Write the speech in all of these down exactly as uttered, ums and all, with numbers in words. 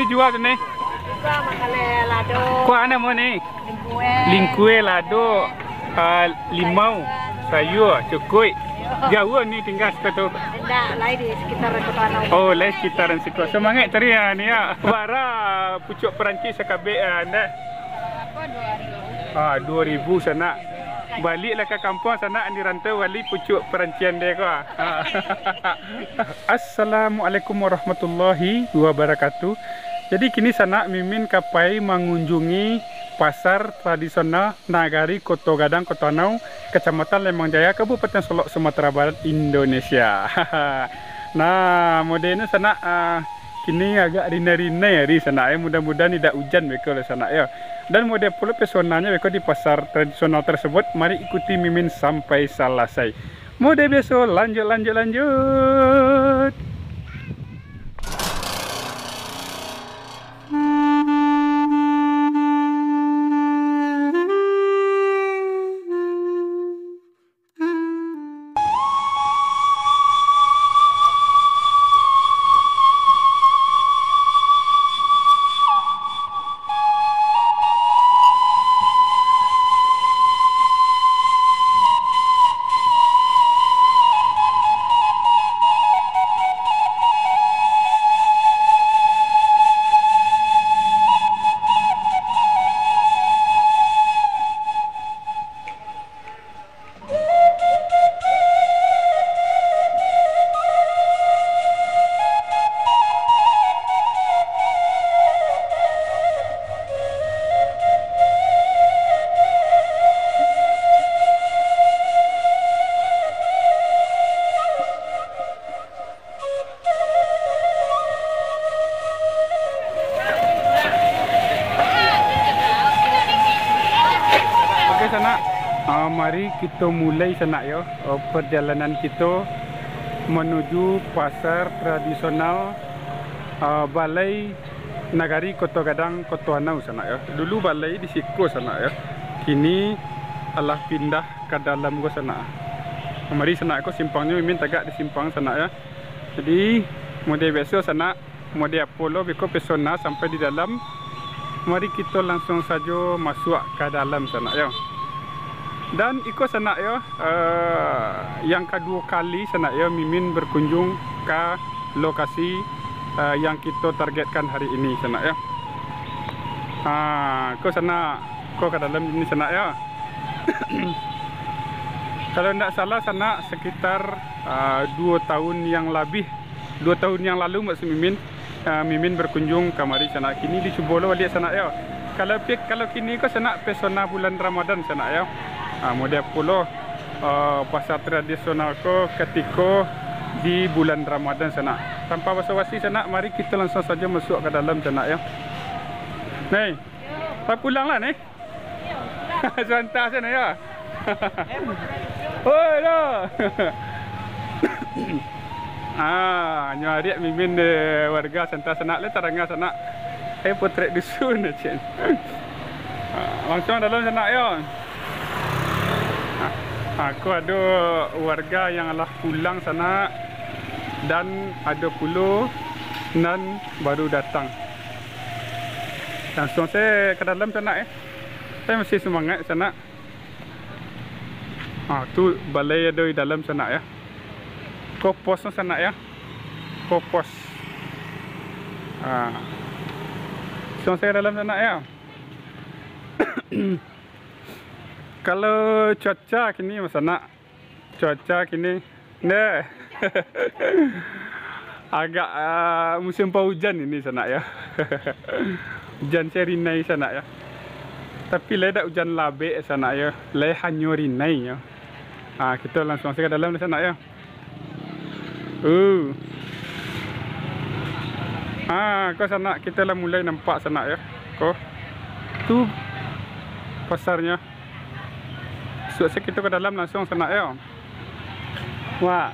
Jua tu ni. Jua makan lado. Kuah namo ni? Lingkue. Lingkue, lado, ah, limau, sayur, cukuik. Jauah ni tinggal situ tu. Indak, lai di sekitaran Kota Anau. Oh, lai sekitaran situ. Semangat cari, ah, ni, ya. Bara pucuk perancis sakabek, ah, anda? Apa, dua ribu? Ah, dua ribu sanak. Baliklah ka kampuang sanak, di rantau bali pucuk perancis anda ko, ah. Ah. Assalamualaikum warahmatullahi wabarakatuh. Jadi kini sanak Mimin ka pai mangunjungi pasar tradisional Nagari Koto Gadang, Koto Anau, Kecamatan Lembang Jaya, Kabupaten Solok, Sumatera Barat, Indonesia. Nah, model ni sanak, ah, kini agak rinai-rinai hari sanak, eh. Mudah-mudahan indak ujan beko lah sanak, yo. Dan model pulo pesonanyo beko di pasar tradisional tersebut. Mari ikuti Mimin sampai salasai. Model biaso, lanjut, lanjut, lanjut. Oke, sanak. Ah, mari kito mulai, sanak, yo. Oh, perjalanan kito manuju pasar tradisional, ah, Balai Nagari Koto Gadang, Koto Anau, sanak, yo. Dulu balai di siko, sanak, yo. Kini alah pindah ka dalam ko, sanak. Mari, sanak, ko simpangnyo Mimin tagak di simpang, sanak, yo. Jadi, model biaso, sanak, model apo lo beko pesona sampai di dalam. Mari kito langsuang sajo masuak ka dalam, sanak, yo. Dan iko, sanak, yo, eh, yang kaduo kali, sanak, yo, Mimin berkunjung ka lokasi, eh, yang kito targetkan hari ini, sanak, yo. Ha, ko, sanak, ko ka dalam ni, sanak, yo. Kalau ndak salah, sanak, sekitar, ah, duo tahun yang labih, duo tahun yang lalu, maksud Mimin, ah, Mimin berkunjung kamari, sanak. Kini dicubo lo baliak, sanak, yo. Kalau pi-, kalau kini ko, sanak, pesona bulan Ramadan, sanak, yo. Ah, model pulo, ah, pasar tradisional ko katiko di bulan Ramadan, sanak. Tanpa basa-basi, sanak, mari kito langsuang sajo masuak ka dalam, sanak, yo. Ni, lah pulang lah, ni. Santa sanak, yo. Oi, lo. Ah, nyo ariak Mimin dek warga Santa sanak, lai tarang sanak. Eh, potrek dusun, cen. Ah, langsuang dalam sanak, yo. Ah, ko ado warga yang lah pulang sanak, dan ado pulo nan baru datang. Langsuang se ka dalam sanak, eh. Tapi masih semangat sanak. Ha, tu balai ado di dalam sanak, yo. Ko posnyo sanak, yo. Ko pos. Ha. Langsuang se ka dalam sanak, yo. Kalau cuaca kini, sanak, cuaca kini, neh. Agak, ah, musim paujan ini sanak, yo. Ujan se rinai sanak, yo. Tapi lai dak ujan labek sanak, yo. Lai hanyo rinai, yo. Ah, kito langsuang se ka dalam sanak, yo. Uh. Ah, ko sanak, kito lah mulai nampak sanak, yo. Ko. Tu pasarnyo. Masuak se kito ka dalam langsuang sanak, yo. Wah.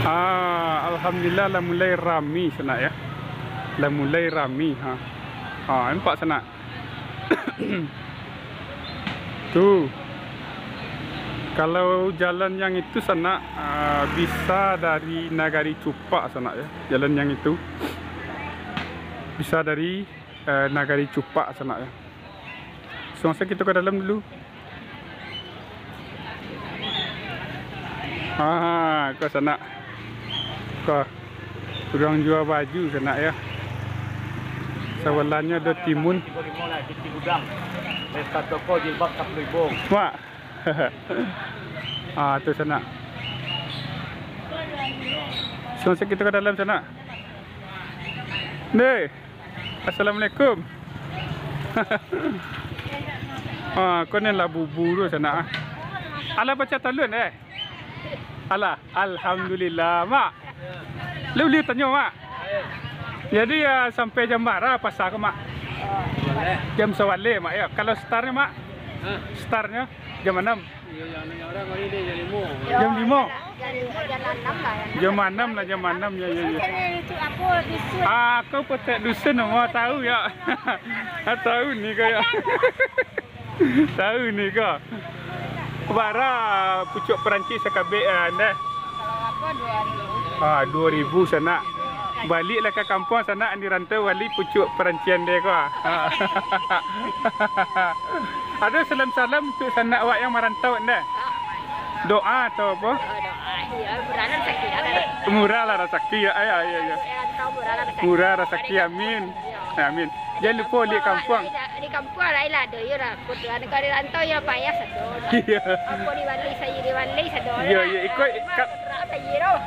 Ah, alhamdulillah lah mulai rami sanak, yo. Lah mulai rami, ha. Ha, nampak sanak. Tu. Kalau jalan yang itu, sanak, ah, bisa dari Nagari Cupak, sanak, ya. Jalan yang itu bisa dari, eh, Nagari Cupak, sanak, ya. Langsung sajo kito ka dalam dulu. Ah, ko sanak. Ko. Urang jua baju sanak, ya. Sabalahnyo ado timun. Mak. Ah, tu sanak. Langsung sajo kito ka dalam sanak. Deh. Assalamualaikum. Ah, ko ni lah bubu tu sanak, ah. Alah pacah talun, eh? Alah, alhamdulillah, Mak. Lu boleh tanyo, Mak. Jadi, ah, sampai jam bara pasa ko, Mak? Jam sawaleh, Mak, ya. Kalau startnyo, Mak? Startnyo jam anam. Iyo, yang, yang orang kali ni jam limo. Jam limo? Jam limo, jam anam lah, yang Jam anam lah, jam anam, ya, ya, ya. Saya itu apa, dusun. Ah, aku petek dusun, mau tahu, ya. Ah, tahu ni kau, ya. Tahu ni kau. Bara pucuk Perancis sakabek, ah, anda? Kalau apa, dua ribu. Ah, dua ribu sanak. Baliaklah ka kampuang sanak, di rantau bali pucuk Perancis ande ko. Ah. Ado salam-salam untuak sanak awak yang marantau ande? Doa atau apa? Oh, doa. Iya, murahlah rasaki, ya. Murahlah rasaki, ya. Ya, ya, ya. Rantau murahlah rasaki. Murah rasaki, amin. Amin. Jan lupo liek kampuang. Di kampuang lain lah, ado, iyo lah. Kebetulan kalau di rantau, iyo payah sado. Iyo. Apo di balai sajo, di balai sado. Iyo, iyo, iko,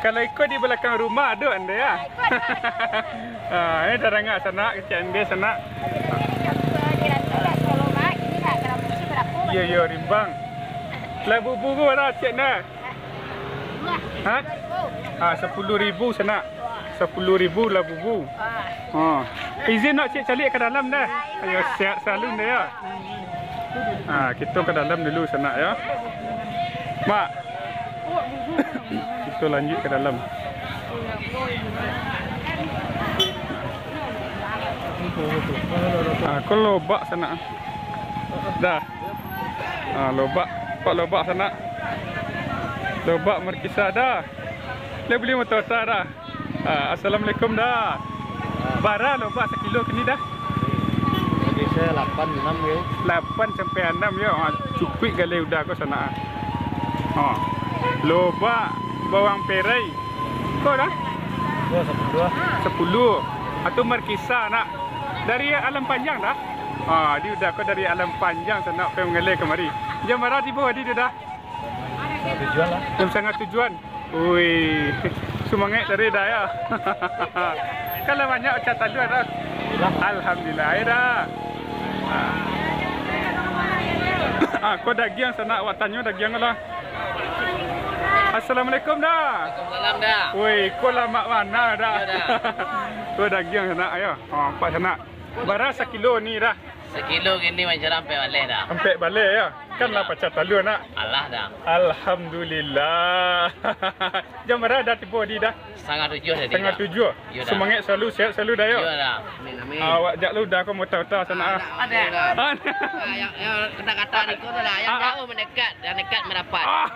kalau iko di balakang rumah ado ande, ya? Ah, iko ado. Ah, ini tarangah sanak, kecek ande sanak. Di rantau lah, kalau baik, ini lah, kalau musim barapo. Iyo, iyo, rimbang. Lah bubu ko bara, cek ande? Ha? Ah, sapuluah ribu sanak. Sapuluah ribu lah bubu. Ha. Izin nak cek caliak ka dalam dah. Ayo, sehat selalu dah, ya. Ha, kito ka dalam dulu sanak, ya. Mak. Kito lanjut ka dalam. Ha, ko lobak sanak. Dah. Ah, lobak, pak lobak sanak. Lobak markisa dah. Lah bali motor dah. Ah, assalamualaikum dah. Bara lobak sakilo kini dah? Bisa lapan, anam yo. Lapan sampai anam yo. Ah, cukuik galeh udah ko sanak. Ah. Lobak bawang perai. Ko dah? Ko sapuluah. Sapuluah. Atau markisa nak dari Alam Panjang dah? Ah, di udah ko dari Alam Panjang sanak pai manggaleh kamari. Jam bara tibo adi tu dah? Jam sangah tujuan lah. Jam sangah tujuan. Ui, sumangaik tadi dah ya. Kalau banyak pacah talua dah. Alhamdulillah ya dah. Ah, ko dagiang sanak awak tanyo dagiang lah. Assalamualaikum dah. Waalaikumsalam dah. Woi, ko lamak bana dah. Iyo dah. Ko dagiang sanak, ayo. Ha, ampek sanak. Bara sakilo ni dah? Sakilo kini mancara ampek baleh dah. Ampek baleh ya. Kan lah pacah talua nak. Alah dah. Alhamdulillah. Jam bara dah tibo di dah? Sangah tujuah tadi dah. Sangah tujuah. Iyo dah. Sumangaik salalu, sehat salalu dah yo. Iyo dah. Amin, amin. Awak jak lu dah ko mota-mota sanak ah. Ado. Ah, yang, yang kata-kata di ko tu lah, yang jauah mendekat, yang dekat merapat. Ah.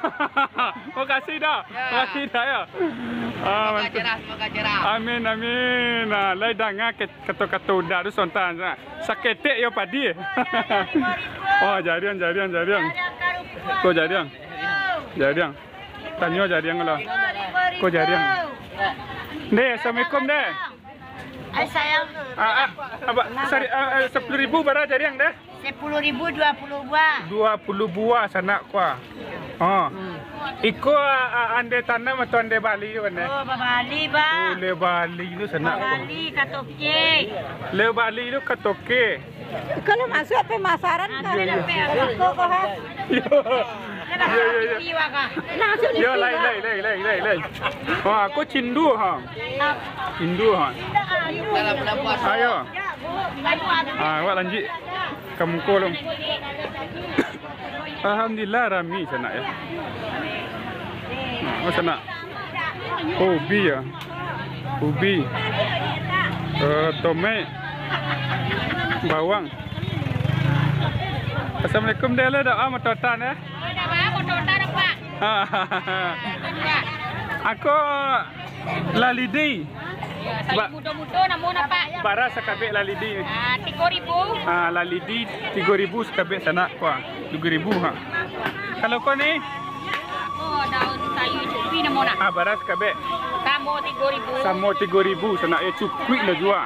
Makasih dah. Ya. Makasih dah ya. Ah, semoga mantap. Cerah, semoga cerah. Amin, amin. Nah, lai danga kato-kato udah tu sontan sanak. Saketek yo padi. Oh, jariang, jariang, jariang. Ko jariang. Jariang. Tanyo jariang lah. Ko jariang. Deh, assalamualaikum deh. Ai sayang. Ah, ah, abak, sari, ah, ah, sapuluah ribu bara jariang deh. Sapuluah ribu dua puluah buah. Dua puluah buah sanak ko. Ha. Iko, ah, ah, ande tanam atau ande bali tu ande? Oh, babali, Bang. Oh, le bali tu sanak ko. Babali ka toke. Le bali tu ka toke. Kalau masuk pemasaran, nah, kali iyo, iyo. Iko ko ha. Iyo. Iyo, iyo, iyo. Nah, masuk di sini, Bang. Lai, lai, lai. Wah, ko cindu ha. Cindu ha. Ayo. Ah, awak lanjut ka muko lu. Alhamdulillah, rami sanak ya. Nah, oh, sanak. Ubi ya. Ubi. Eh, tomat. Bawang. Assalamualaikum deh, le doa mototan ya. Ako lalidi. Yo, sayo mudo-mudo namo napa? Bara sakabek lalidi. Ah, tigo ribu. Ah, lalidi tigo ribu sakabek sanak ko. Tigo ribu ha. Kalau ko ni? Oh, daun sayu cupi namo nak? Ah, bara sakabek. Samo tigo ribu. Samo tigo ribu sanak yo, cukuik lah jua.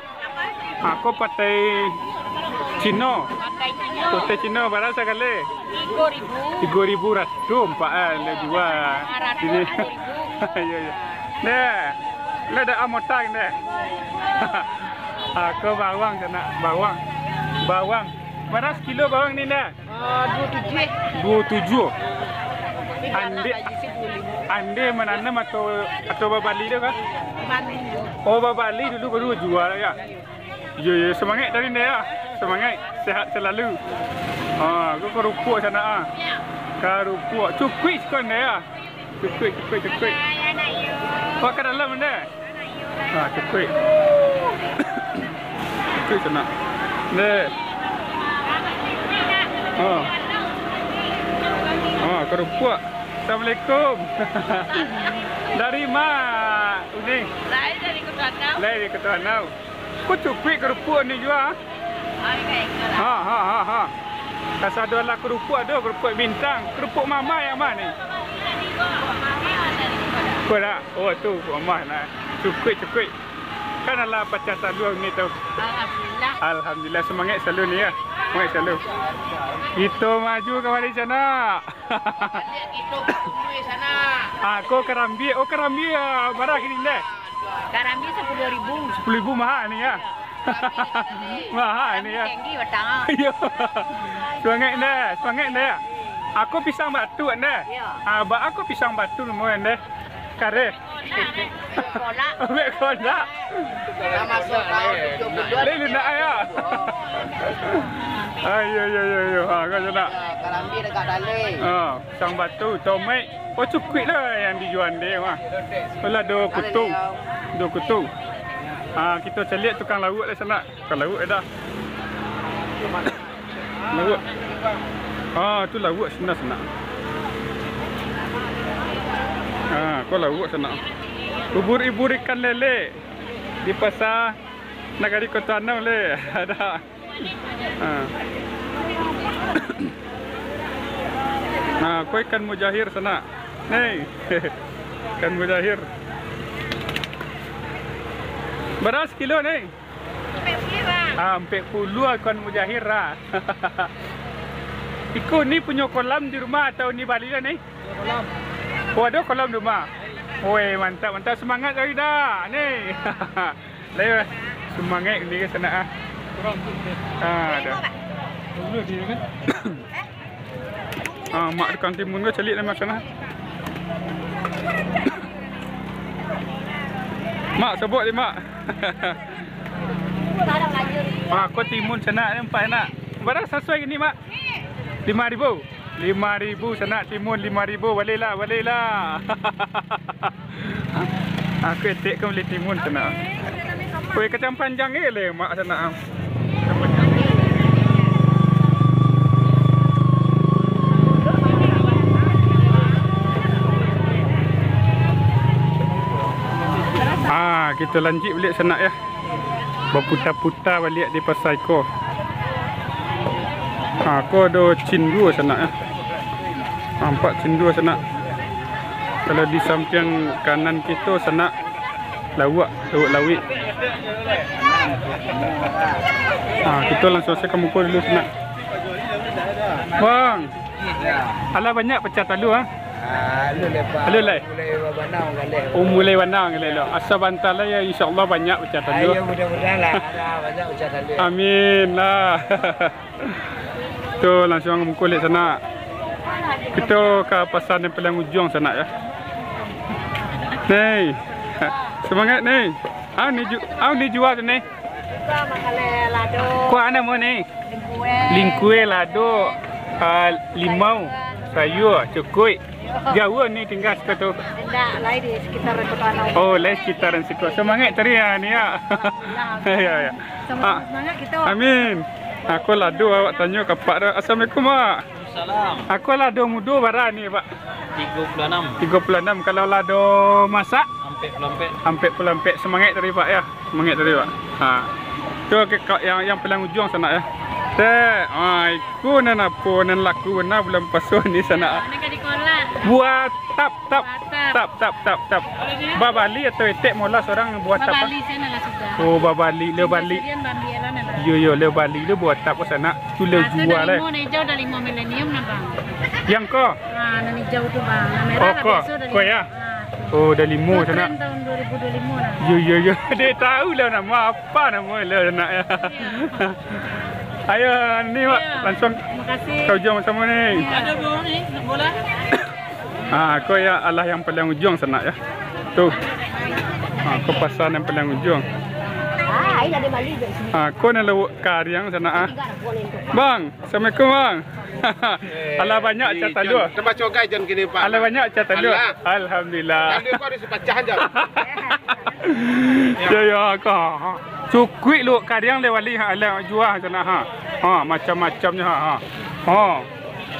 Ha, ko patai Cino. Patai Cino. Patai Cino bara sakali? Tigo ribu. Tigo ribu ratuih ampak, eh, lah jua. Ah, ratuih, sini. Ratuih ribu. Iyo, iyo. Deh. Lah dak amotang deh. Ha, ko bawang sanak, bawang. Bawang. Bara sakilo bawang ni deh? Ah, duo tujuah. Duo tujuah. Ande, ande mananam atau, atau babali tu kah? Babali. Oh, babali dulu baru jua lah ya. Yo, yo, semangat dari anda ya. Semangat, sehat selalu. Ha, ko karupuak sanak ah. Karupuak. Cukuik siko anda ya. Cukuik, cukuik, cukuik. Awak ka dalam anda. Ha, cukuik. Cukuik sanak. Deh. Ha. Ha, karupuak. Assalamualaikum. Dari ma, Uni? Lai dari Koto Anau. Lai dari Koto Anau. Ko cukuik karupuak ni jua. Ai, baik, baik. Ha, ha, ha, ha. Kasado lah karupuak tu, karupuak bintang. Karupuak mama yang ma ni? Ko dak? Oh, tu karupuak mama nah. Cukuik, cukuik. Kan alah pacah talua ni tu. Alhamdulillah. Alhamdulillah, semangat selalu ni ya. Semangat selalu. Kito maju kamari sanak. Kito ka Bukui sanak. Ah, ko karambia. Oh, karambia bara kini deh? Karambia sapuluah ribu. Sapuluah ribu mahal ni ya. Mahal ni ya. Tinggi batang. Iyo. Semangat deh, semangat deh. Ako pisang batu deh. Iyo. Ah, ba ako pisang batu namo deh. Kareh. Kolak. Ambek kolak. Lah masuak taun tujuah puluah. Lai lunak ai, ah. Ah, iyo, iyo, iyo, iyo. Ha, ko sanak. Karambia dagak dalai. Ha, pisang batu, tomat. Oh, cukuik lah yang dijua deh, mah. Alah, duo kutu. Duo kutu. Ha, kito caliak tukang lauak lah sanak. Ka lauak dah. Lauak. Ah, tu lauak sinan sanak. Ah, ko lauak sanak. Ubur-ibur ikan lele di pasar nagari Koto Anau le. Ada. Ah. Nah, ko ikan mujahir sanak. Nih. Ikan mujahir. Bara sakilo nih? Ampek puluah, Bang. Ah, ampek puluah ikan mujahir, ah. Iko ni punyo kolam di rumah atau ni bali lah ni? Punyo kolam. Oh, ado kolam di rumah. Woi, mantap, mantap. Semangat kali dah ni. Lah, semangat ni ke sanak ah. Kurang tu. Ah, dah. Dulu dia kan. Ah, mak tukang timun ko caliak lah makan lah. Mak, sobok ni, Mak. Ah, ko timun sanak ni, ampek sanak. Bara sasuai ni, Mak? Lima ribu. Lima ribu sanak timun, lima ribu. Balilah, balilah. Aku etek ka bali timun sanak. Weh, kacang panjang eh le mak sanak. Ah, kito lanjuik baliak sanak ya. Baputa-puta baliak di pasar ko. Ha, ko ado cindua sanak, eh. Nampak cindua sanak. Kalau di sampiang kanan kito sanak, lauak, lauak lawik. Ha, kito langsuang sajo ka muko dulu sanak. Bang, alah banyak pacah talua, ah? Ah, alun lai, Pak. Alun lai? Mulai bana manggaleh. Oh, mulai bana manggaleh lo. Asa banta lai, ya, insya Allah banyak pacah talua. Ayo, mudah-mudahan lah, ada banyak pacah talua. Amin lah. Tu, langsuang ka muko sanak. Kito ka pasar nan paling ujuang sanak, ya. Ni. Semangat, ni. Ah, ni ju-, ah, ni jua tu, ni. Ko a namo ni? Lingkue. Lingkue, lado, ah, limau, sayua, cukuik. Jauah ni tingga siko tu? Indak, lai di sekitar Kota Anau. Oh, lai sekitaran siko. Semangat cari, ah, ni, ya. Alhamdulillah. Ya, ya. Sama-sama semangat kito. Amin. Aku lado awak tanyo ka apak dah. Assalamualaikum, Mak. Salam. Aku lah do mudo bara ni, Pak. Tigo puluah anam. Tigo puluah anam. Kalau lah do masak? Ampek puluah ampek. Ampek puluah ampek. Semangat tadi, Pak, ya. Semangat tadi, Pak. Ha. Tu ke, ke, yang, yang paling ujung sanak, ya. Teh, ha, iku nan apo, nan laku bana bulan puaso ni sanak. Buah tap, tap, tap, tap, tap, tap. Babali atau etek molah sorang buah tap? Babali sanak lah sudah. Oh, babali, le bali. Iyo, iyo, le bali, le buah tap sanak. Tu le jua lah. Dalimo, nan ijau dalimo milenium nah, Bang. Yang ko? Ha, nan ijau tu, Bang. Nan merah lah ko, biaso dalimo. Ko ya? Ha, tu. Oh, dalimo sanak. Tahun dua ribu dua puluh lima lah. Yo, yo, yo. Dia tahu lah nama apa nama lah sanak ya. Ayo, ni, Mak, langsung. Terima kasih. Kau jom sama ni. Ada, Bang, ni, nak bola? Ha, ko ya alah yang paling ujung sanak ya. Tu. Ha, ko pasar yang paling ujung. Ha, ko nan lawak kariang sanak ah. Bang, assalamualaikum bang. Alah banyak cak talua. Tambah cogai jan kini, Pak. Alah banyak cak talua. Alhamdulillah. Talua ko harus dipacah jan. Yo yo ko. Cukuik lawak kariang le wali ha, alah jua sanak ha. Ha, macam-macamnya ha. Ha.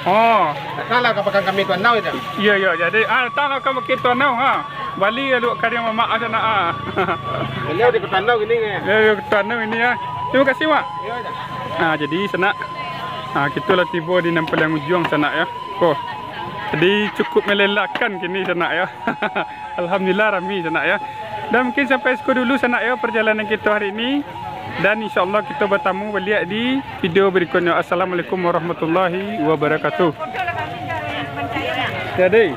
Oh. Datanglah ka bakang kami Tuan Nau itu. Iyo, iyo, jadi, ah, datanglah ka bakang Tuan Nau, ha. Bali lawak kariang mamak sanak, ah. Baliau di Tuan Nau ini, ya. Baliau di Tuan Nau ini, ya. Terima kasih, Mak. Iyo, iyo. Ah, jadi, sanak, ah, kito lah tibo di nan paling ujuang, sanak, ya. Ko. Jadi, cukup melelahkan kini, sanak, ya. Alhamdulillah rami sanak ya. Dan mungkin sampai siko dulu sanak ya perjalanan kito hari ini. Dan insyaallah kito batamu baliak di video berikutnya. Assalamualaikum warahmatullahi wabarakatuh. Jadi,